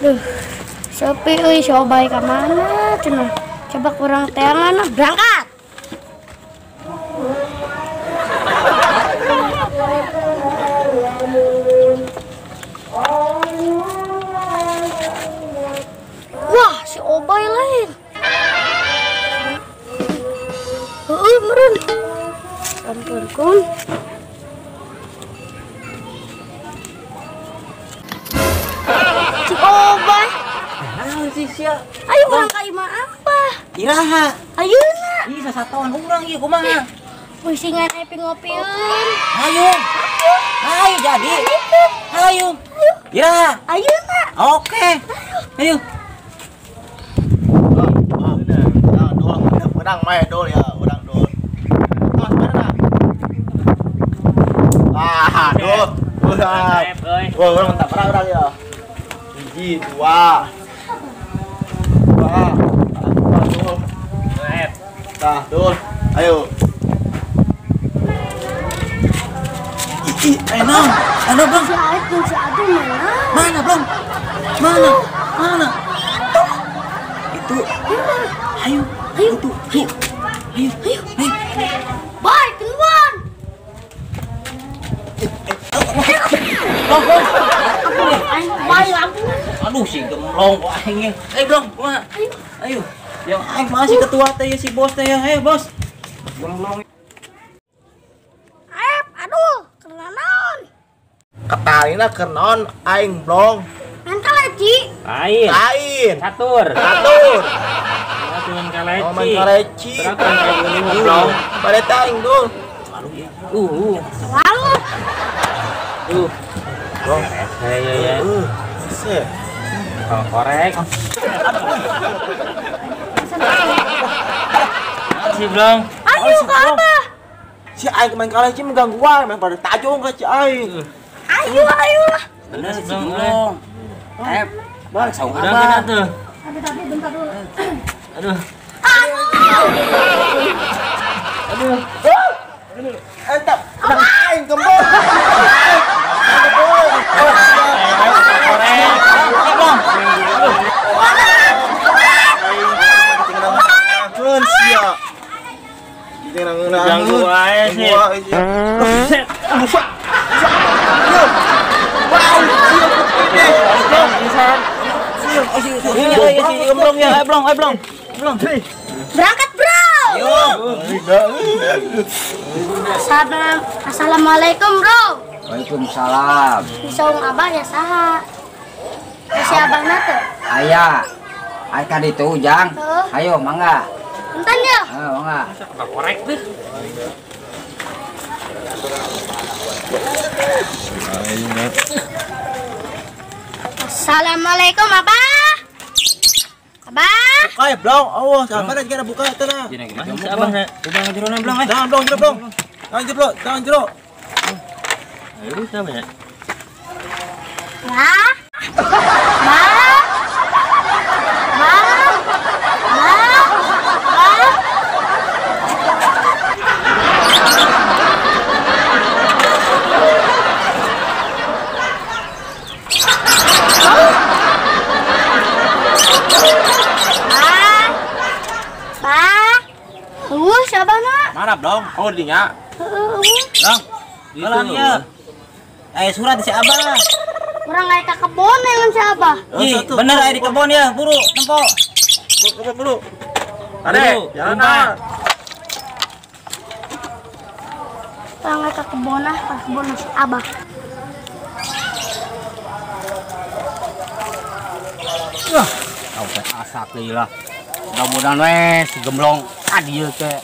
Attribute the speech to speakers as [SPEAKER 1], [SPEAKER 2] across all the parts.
[SPEAKER 1] Duh, sepi euy, si Obay ka mana cenah? Coba kurang teangan berangkat. Wah, si Obay lain. Heeh, meureun. Ampun kun. Si Obay.
[SPEAKER 2] Naon sih sia?
[SPEAKER 1] Ayo urang ka imah apa?
[SPEAKER 2] Iraha.
[SPEAKER 1] Ayeuna.
[SPEAKER 2] Ih, sasatoan urang ieu kumaha?
[SPEAKER 1] Pusingan aya pingopieun.
[SPEAKER 2] Ayo. Ayo jadi. Ayo. Iraha.
[SPEAKER 1] Ayeuna.
[SPEAKER 2] Oke. Ayo.
[SPEAKER 3] Menang main dol ya, urang dol. Tos mana? Ah, dol. Wah, urang mentah perang urang ya. 1, 2. Wah, dol. Tah, dol. Ayo.
[SPEAKER 2] Ih, enak. Enak, Bang.
[SPEAKER 1] Si Adu, si Adu mana?
[SPEAKER 2] Mana, Bang? Mana? Mana? Itu. Ayo. Ayo tuh, ayo, ayo, ayo, ayo.
[SPEAKER 1] Baik, keluar.
[SPEAKER 2] Aduh, si gemblong kok aing. Ayo, Blong, kumaha? Ayo. Yang aing masih ketua teh ya si bos teh ya. Ayo, bos. Gemblong.
[SPEAKER 1] Ayo, aduh, keur naon?
[SPEAKER 3] Ketalina keur naon aing, Blong?
[SPEAKER 1] Main kaleci.
[SPEAKER 4] Lain.
[SPEAKER 3] Lain.
[SPEAKER 4] Catur.
[SPEAKER 3] Catur.
[SPEAKER 4] Main kaleci.
[SPEAKER 3] Oh, main kaleci.
[SPEAKER 4] Blong.
[SPEAKER 3] Pada taing dul.
[SPEAKER 1] Lalu.
[SPEAKER 3] Blong.
[SPEAKER 4] Ya ya. Kalau korek. Si Blong.
[SPEAKER 1] Ayo ke apa?
[SPEAKER 3] Si aing main kaleci mengganggu wae, main pada tajong ka si aing.
[SPEAKER 1] Ayo ayo lah.
[SPEAKER 2] Bener si Blong. Balik saung
[SPEAKER 4] abah.
[SPEAKER 1] Tapi bentar dulu.
[SPEAKER 4] Aduh.
[SPEAKER 3] Aduh. Aduh. Entap. Aing gembong.
[SPEAKER 4] Ganggu wae sih.
[SPEAKER 2] Blong ya, blong, blong. Blong.
[SPEAKER 1] Berangkat, bro. Assalamualaikum, bro.
[SPEAKER 5] Waalaikumsalam.
[SPEAKER 1] Saung abah ya saha? Si abahna teh?
[SPEAKER 5] Aya. Aya ka ditu, Jang. Ayo, mangga.
[SPEAKER 1] Punten ya.
[SPEAKER 5] Heeh, mangga.
[SPEAKER 4] Korek tuh.
[SPEAKER 1] Assalamualaikum, Abah. Abah.
[SPEAKER 3] Buka ya, Blong. Allah, sampai lagi ada buka itu nah.
[SPEAKER 4] Gimana sih Abah?
[SPEAKER 2] Udah jerona, Blong.
[SPEAKER 3] Jangan, Blong, jero, Blong. Jangan jero, jangan jero.
[SPEAKER 4] Ayo, sama ya.
[SPEAKER 1] Ya. Ma. Ma. Ma. Ma. Siapa nak?
[SPEAKER 3] Mana Blong? Oh dinya.
[SPEAKER 1] Heeh.
[SPEAKER 2] Blong. Jalan ya. Surat si Abah.
[SPEAKER 1] Urang aya ka kebon dengan si Abah.
[SPEAKER 2] Ih, bener aya di kebon ya, buru tempo.
[SPEAKER 3] Buru buru. Ade, jalan ah.
[SPEAKER 1] Urang aya ka kebon ah, ka kebon si Abah.
[SPEAKER 5] Wah, tau teh asak deui lah. Mudah-mudahan we si gemblong ka dieu teh.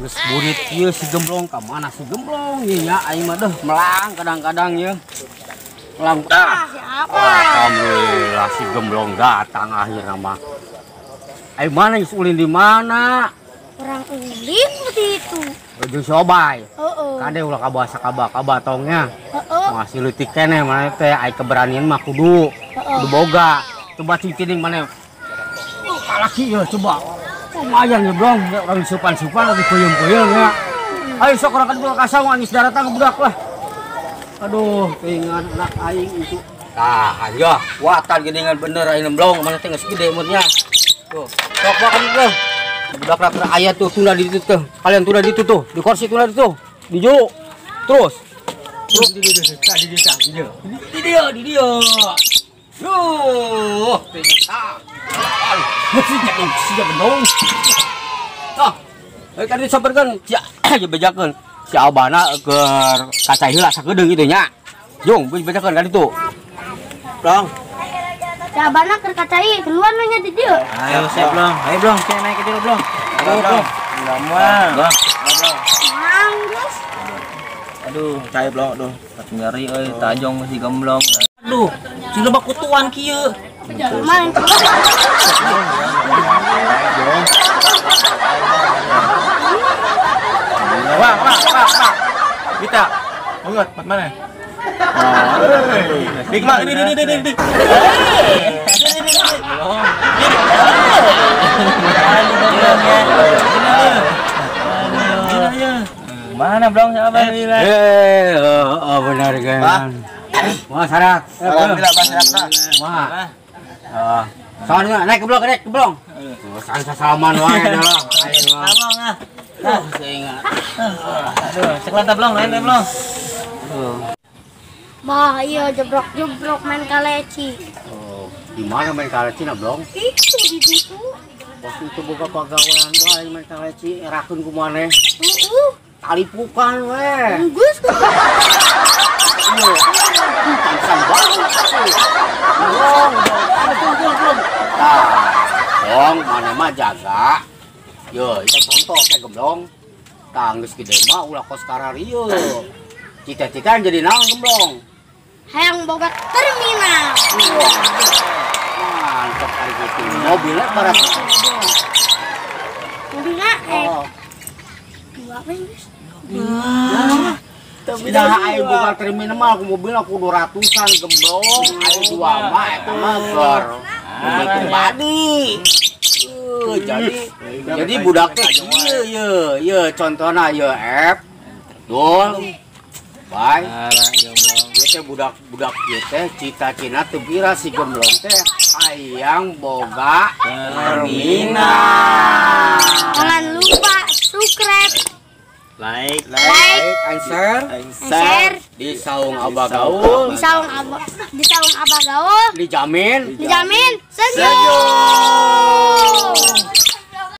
[SPEAKER 5] Geus burit ieu si gemblong ka mana si gemblong ieu nya aing mah deuh melang kadang-kadang ieu. Melang
[SPEAKER 1] ah si apa?
[SPEAKER 5] Alhamdulillah si gemblong datang akhirnya mah. Aing mana geus ulin di mana?
[SPEAKER 1] Urang ulin begitu.
[SPEAKER 5] Jeung si Obay.
[SPEAKER 1] Heeh.
[SPEAKER 5] Kade ulah kabasa kabatongnya.
[SPEAKER 1] Heeh.
[SPEAKER 5] Masih leutik keneh mana teh aing keberanian mah kudu. Kudu boga. Coba cing mana. Laki ya coba lumayan ya Blong, orang supan-supan lagi puyeng-puyeng ya. Ayo sok orang kan buka kasau angis daratan budak lah. Aduh, keingan anak aing itu. Tah, aja watan geuningan bener ayeuna blong mana teh geus gede umurnya. Tuh, sok makan tuh. Budak keur aya tuh tunda di ditu tuh. Kalian tunda di ditu tuh, di kursi tunda di tuh. Di jero. Terus. Terus di dieu di dieu di dieu. Di dieu di dieu. Duh, tah. Aduh, si gendong. Tah. Kan disamperkeun si bejakeun. Si Abana keur kacai heula sakedeung kitu nya. Jung, bejakeun ka ditu.
[SPEAKER 3] Blong.
[SPEAKER 1] Si Abana keur kacai keluar nya di dieu.
[SPEAKER 2] Ayo siap Blong. Ayo Blong, cek naik ke dieu Blong. Ayo Blong. Moal. Blong.
[SPEAKER 1] Manggus.
[SPEAKER 2] Aduh, cai Blong aduh. Nyeri euy, tajong si gemblong. Aduh, si loba kutuan kieu.
[SPEAKER 1] Main.
[SPEAKER 3] Wah, wah, wah, wah. Kita. Banget, mana? Dik, mak, ini, ini, ini, ini.
[SPEAKER 2] Mana Blong sama Abang?
[SPEAKER 5] Oh, benar kan. Wah, sarak.
[SPEAKER 3] Alhamdulillah, Bang sarak.
[SPEAKER 5] Wah. Soalnya naik ke blong, naik ke blong. Sang salaman wae dah lah. Ayo
[SPEAKER 2] ah.
[SPEAKER 5] Nah, saya ingat.
[SPEAKER 2] Aduh, cek lantai blong, lain blong.
[SPEAKER 1] Bah, iya jebrok-jebrok main kaleci.
[SPEAKER 5] Oh, di mana main kaleci na blong?
[SPEAKER 1] Itu di situ.
[SPEAKER 5] Waktu itu boga pagawean wae main kaleci, erakeun ku maneh.
[SPEAKER 1] Heeh.
[SPEAKER 5] Talipukan we.
[SPEAKER 1] Geus.
[SPEAKER 5] Iya. Pantesan banget. Blong, blong. Tah, blong maneh mah jaga. Yo, itu contoh kayak gemblong. Tah geus gede mah ulah kos kararieu. Cita-cita jadi naon gemblong?
[SPEAKER 1] Hayang boga terminal.
[SPEAKER 5] Mantap hari gitu. Mobilnya barat.
[SPEAKER 1] Mobilnya dua apa geus?
[SPEAKER 5] Nah, ayo boga terminal mah aku mobil aku 200-an gemblong, ayo dua mah eta mah keur mobil pribadi. Jadi budak teh ieu ieu ieu contohna ieu F Dul. Bye. Ieu teh budak-budak ieu teh cita-cita teu pira si gemblong teh hayang boga terminal.
[SPEAKER 1] Jangan lupa subscribe,
[SPEAKER 4] like,
[SPEAKER 5] and share di Saung Abah Gaul.
[SPEAKER 1] Di Saung Abah Gaul.
[SPEAKER 5] Dijamin
[SPEAKER 1] senyum.